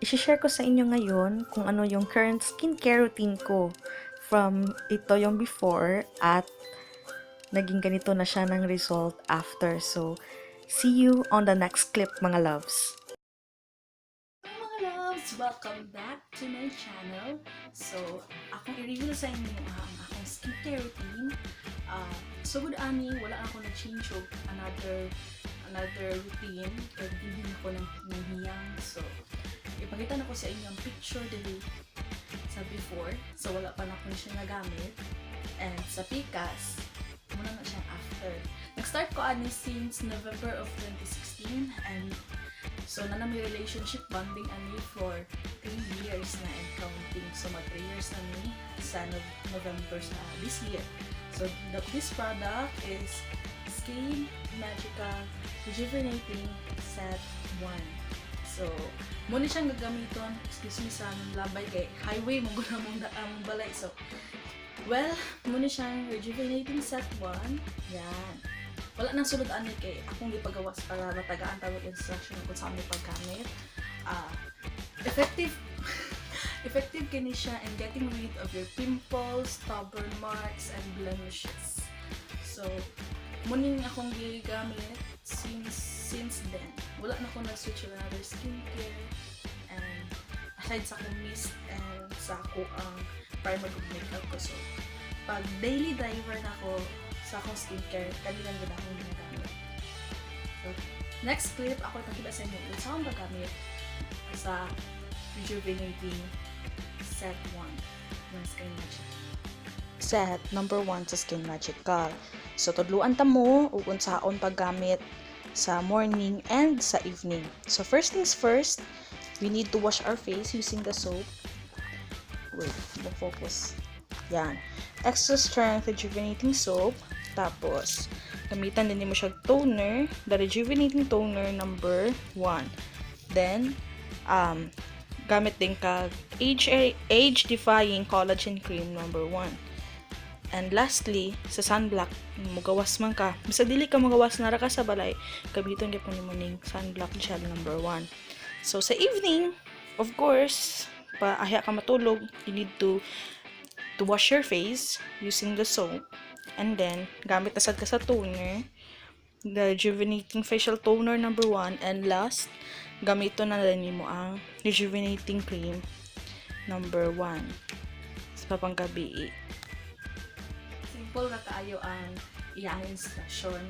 I-share ko sa inyo ngayon kung ano yung current skincare routine ko from ito yung before at naging ganito na siya ng result after. So, see you on the next clip, mga loves. Hi, mga loves! Welcome back to my channel. So, akong i-reveal sa inyo ang akong skincare routine. Sugod ani, wala ako na-change og another routine kay hindi ako nang hiyang. So, ipakita na ko sa inyo ang picture dili sa before. So, wala pa na ko siya nagamit. And sa pikas, mao na siyang after. Nag-start ko ani since November of 2016 and so, naa na may relationship bonding ani for 3 years na and counting. So, mag 3 years na mi sa November sa this year. So, this product is Skin Magica Rejuvenating Set 1. So, mao ni siyang gagamiton. Excuse me sa among labay kay highway mo guna mong among balay. So, well, mao ni siyang Rejuvenating Set 1. Yan. Wala nang sulod ani kay akong gipagawas para matagaan tawag instruction kung saan mo paggamit. Effective effective kini siya in getting rid of your pimples, stubborn marks, and blemishes. So, mao ning akong gigamit since then. Wala na ko nag-switch to another skincare and aside sa akong mist and sa ako ang primer ug makeup ko. So, pag daily driver na ako sa akong skincare, kani lang gud akong ginagamit. So, next clip, ako ipakita sa inyo kung saan gagamit sa Rejuvenating Set 1 ng Skin Magic. Set number 1 sa Skin Magical. So, tudluan ta mo ug unsaon paggamit sa morning and sa evening. So, first things first, we need to wash our face using the soap. Wait, no focus. Yan. Extra Strength Rejuvenating Soap. Tapos, gamitan din mo siya toner, the Rejuvenating Toner number 1. Then, gamit din ka Age Defying Collagen Cream number 1. And lastly, sa sunblock, mugawas man ka. Basta dili ka mugawas, nara ka sa balay, gamiton gyud nimo ning sunblock gel number 1. So sa evening, of course, pa ahya ka matulog, you need to wash your face using the soap. And then, gamit na sad ka sa toner, the Rejuvenating Facial Toner number 1. And last, gamiton na din nimo ang Rejuvenating Cream number 1 sa panggabi. Simple ra kaayo ang iyang instruction.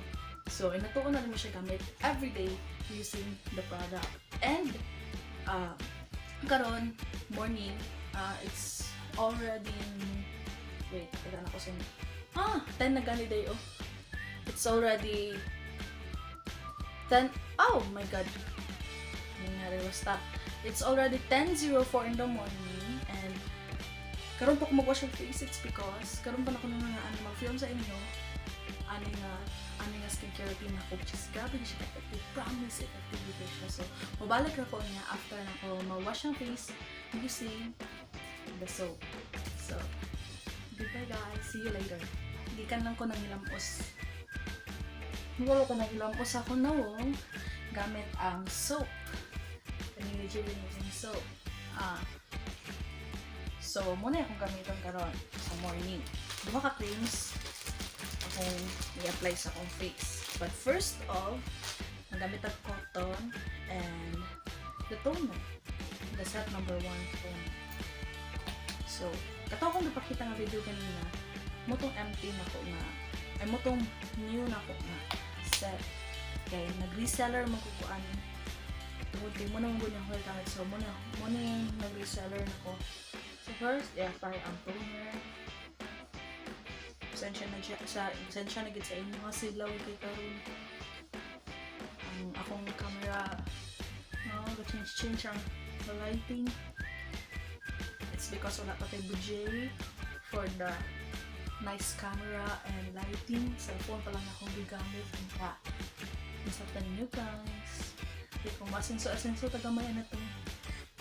So, inatuon na rin mo siya gamit everyday using the product. And, karon morning, it's already, wait, teka na ko sa inyo. 10 na gani day, oh. It's already 10, oh my God. Nangyari, basta. It's already 10:04 in the morning and karon pa ko mag-wash ang face. It's because karon pa na ko nang ano mag-film sa inyo ani nga skincare routine nako, which is grabe na siya effective. Promise, effective dito siya. So, mabalik ra ko niya after na ko ma-wash ang face using the soap. So, goodbye, guys. See you later. Gikan lang ko nang hilamos. Wala ko nang hilamos ako nawong gamit ang soap. Kaning rejuvenating soap. So, mao na akong gamiton karon sa morning. Duha ka creams akong i-apply sa akong face. But first off, magamit ang cotton and the toner. The set number 1 toner. So, kato akong gipakita nga video kanina, mao tong empty na ko nga, ay mao tong new na ko nga set. Kay nag-reseller man ko ani. Tungod kay mao na man akong gamit. So, mao na yung nag-reseller na ko. So first, i-apply ang toner. Pasensya na siya, sa pasensya na gid sa inyo kasi silaw kay karon. Ang akong camera, no, change change ang the lighting. It's because wala pa tay budget for the nice camera and lighting. Cellphone pa lang akong gigamit. Kaya, masaktan ninyo, guys. Di ko masenso-asenso tagamay na itong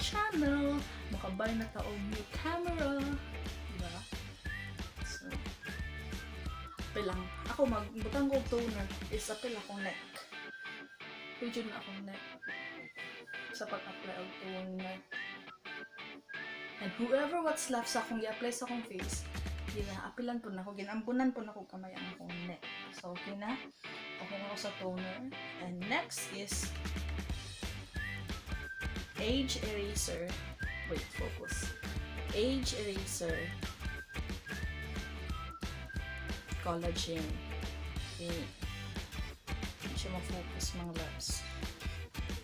channel. Makabay na ta og new camera. Diba? So, apil lang. Ako, magbutang ko og toner is apil akong neck. Pwede na akong neck sa pag-apply og toner. And whoever what's left sa akong i-apply sa akong face, ginaapilan po nako, ginambunan po nako kamay ang akong neck. So, okay na. Okay na ako sa toner. And next is Age Eraser. Wait, focus. Age Eraser Collagen. Okay. Hindi siya ma-focus, mga loves.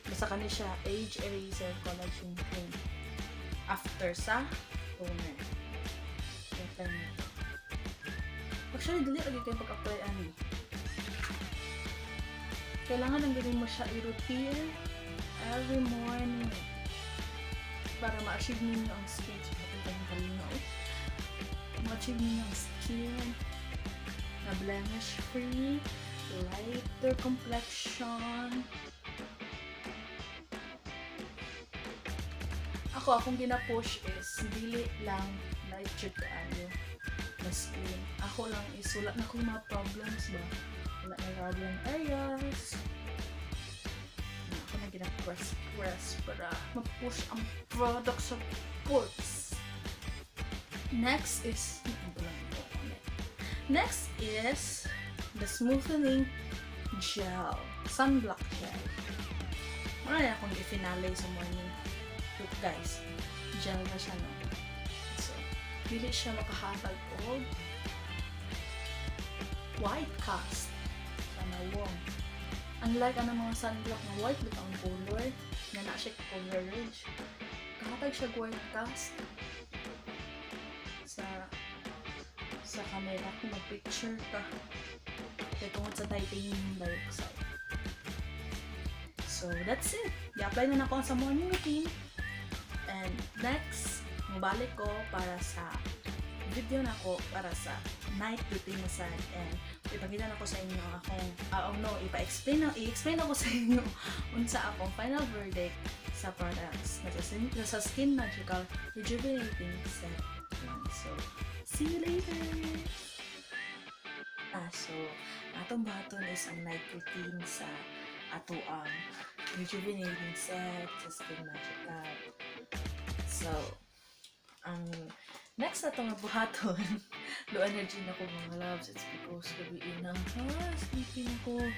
Basta kani siya, Age Eraser Collagen Cream. After sa toner. I-apply mo ito. Actually, dali lagi kayo pag-apply ani. Kailangan lang gawin mo siya i-routine every morning para ma-achieve ninyo ang skin. So, patay kalinaw. Ma-achieve ninyo ang skin na blemish-free, lighter complexion. Ako, akong gina-push is dili lang light jud kaayo na skin. Ako lang is wala na akong mga problems ba. Wala na problem areas. Ako na gina-press-press para ma-push ang product sa pores. Next is Next is the smoothening gel, sunblock gel. Wala na akong i-finale sa morning. Look guys, gel na siya, no? So, dili siya makahatag og white cast sa nawong. Unlike ang mga sunblock na white bitaw ang color, nga na siya coverage. Kahatag siya white cast sa camera kung mag-picture ka. Kaya tungod sa titanium dioxide. So, that's it. I-apply na nako sa morning routine. And next, mabalik ko para sa video na ko para sa night routine na sad. And ipakita na ko sa inyo akong, oh no, ipa-explain na, i-explain ako sa inyo unsa akong final verdict sa products na sa Skin Magical Rejuvenating Set 1. So, see you later! So, atong buhaton is ang night routine sa ato ang rejuvenating set sa Skin Magical. So, ang next na itong buhaton, low energy na ko, mga loves. It's because gabi na, ha, sleeping ako.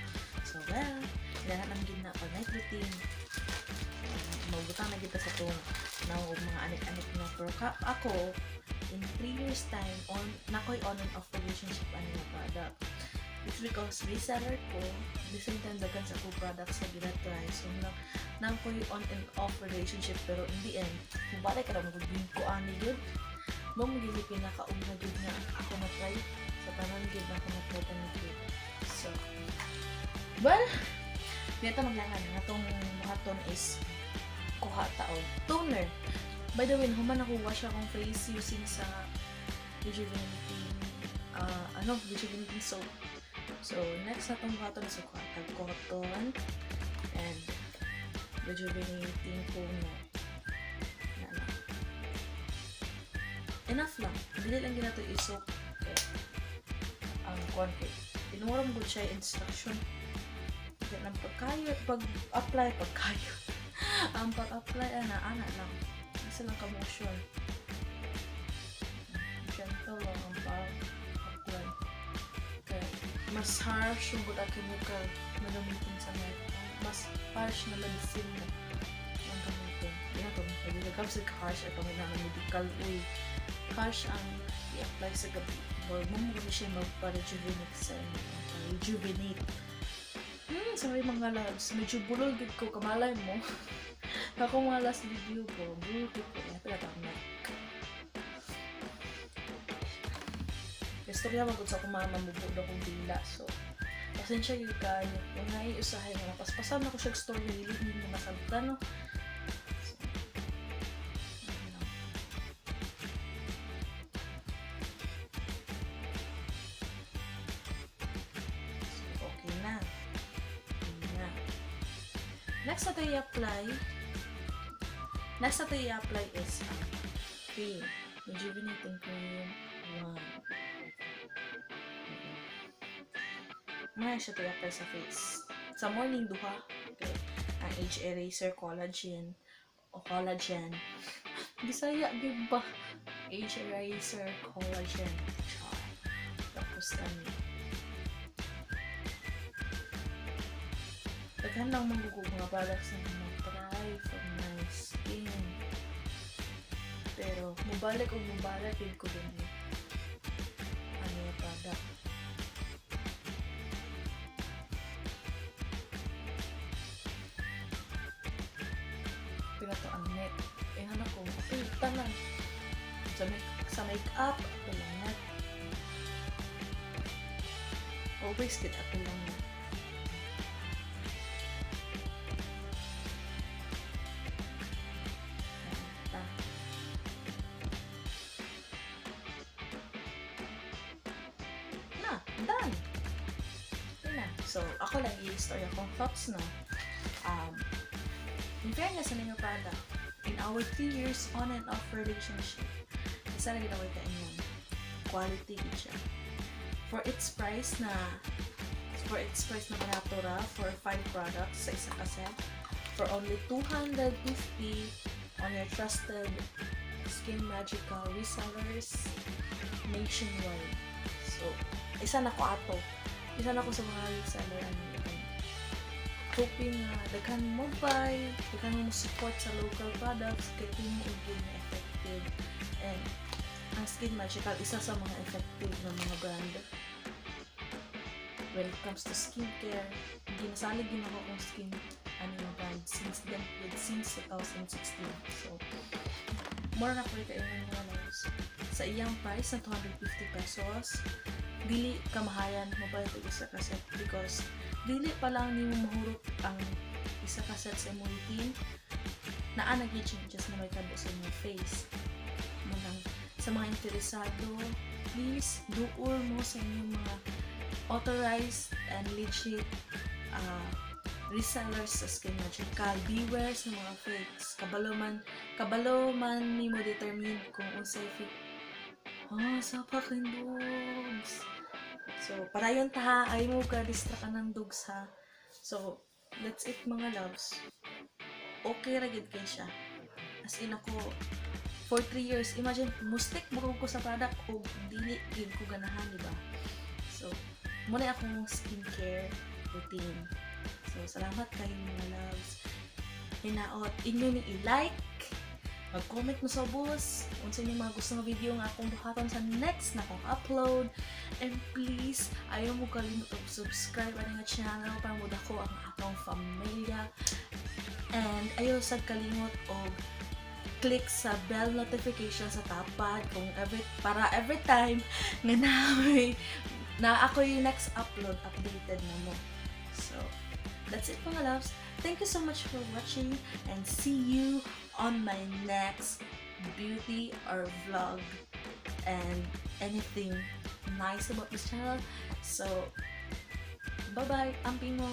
So, well, kailangan lang gid na pag night routine. Magbutang na kita sa itong na mga anik-anik na. Pero ako, in 3 years time, on, nakoy on and off relationship ani nga product. It's because reseller ko, at the same time, daghan sa ako products na ginatry. So, na ko'y on and off relationship, pero in the end, kung balik ka na, magiging ko ani yun. Mo magiging pinakauna gyud nga ako na-try. Sa tanan gyud na ako na-try tanan gyud. So, well, dito maglangan nga itong buhaton is kuha ta og toner. By the way, human ako wash akong face using sa rejuvenating rejuvenating soap. So, next na itong buhaton is kuha tag cotton and rejuvenating toner. Na lang. Enough lang. Dili lang ginato i-soak. Okay. Ang kuan kay tinuran mo siya instruction. Di lang pagkayo, pag-apply, pagkayo. Ang pag-apply, ana, ana lang. Isa lang ka motion. Gentle lang ang pag-apply. Okay. Mas harsh yung good chemical na gamitin sa night. Mas harsh na medicine na ang gamitin. Hindi na ito, nagigagam sa harsh at ang na medical uy. Harsh ang i-apply sa gabi. Or mo mo siya magpa-rejuvenate sa inyo. Rejuvenate. Sorry mga loves, medyo bulol gid ko, kamalay mo. Ako mga last video ko, bulol gid ko. Kaya pala tawag neck. Gusto ko naman sa akong mama, mubo daw kong dila. So, pasensya yun kayo. Kung naiusahay nga, napaspasan ako siya story, hindi niyo masabtan, no? So, ano. So, okay na. Okay na. Next na ito i-apply. Next na ito i-apply is ang cream. Rejuvenating cream 1. Muna siya ito i-apply sa face. Sa morning, duha. Okay. Ang Age Eraser Collagen o Collagen. Bisaya gyud ba? Age Eraser Collagen. Char. Tapos kami. Daghan lang manggugog mga products na ma-try for my skin. Pero, mubalik o mubalik yun ko din eh. Ano yung product. Pinato ang net. Eh, ano ko, okay, tanan. Sa make-up, ato lang net. Always get ato lang net. Ta. Na, done! Yun na. So, ako lang i-story akong thoughts, no? In fairness sa inyong product, in our 3 years on and off relationship, isa na ginawa ka inyong quality gid siya. For its price na barato ra, for 5 products sa isa ka set, for only 250 on your trusted Skin Magical resellers nationwide. So, isa na ko ato. Isa na ko sa mga reseller ano ano. Hoping nga daghan mo buy, daghan mo support sa local products kay tinuod gyud na effective. And ang Skin Magical, isa sa mga effective na mga brand when it comes to skincare. Ginasalig din ako kung skin ano yung brand since then, with since 2016. So, more na ko kay mga loves. Sa iyang price na 250 pesos, dili kamahayan mopalit og isa ka set because dili pa lang nimo mahurot ang isa ka set sa imong routine, naa na gyud changes na may tabo sa imong face. Munang sa mga interesado, please duol mo sa inyong mga authorized and legit resellers sa Skin Magical. Beware sa mga fakes. Kabalo man nimo determine kung unsay fake. Ah, sa fucking dogs. So, padayon ta ha. Ay mo ka distract ka ng dogs ha. So, that's it, mga loves. Okay ra gid kay siya. As in ako, for 3 years, imagine, mustik mo ko sa product o dili gid ko ganahan, di ba? So, muna akong skincare routine. So, salamat kayo, mga loves. Hinaot, inyo ni i-like, mag-comment mo sa ubos, unsa inyong mga gusto nga video nga akong buhaton sa next na akong upload. And please, ayaw mo kalimot og subscribe ani nga channel para mo dako ang akong pamilya. And ayaw sad kalimot og click sa bell notification sa tapad kung every para every time nga na ako yung next upload, updated na mo. So, that's it, mga loves. Thank you so much for watching and see you on my next beauty or vlog and anything nice about this channel. So, bye-bye. Amping mo.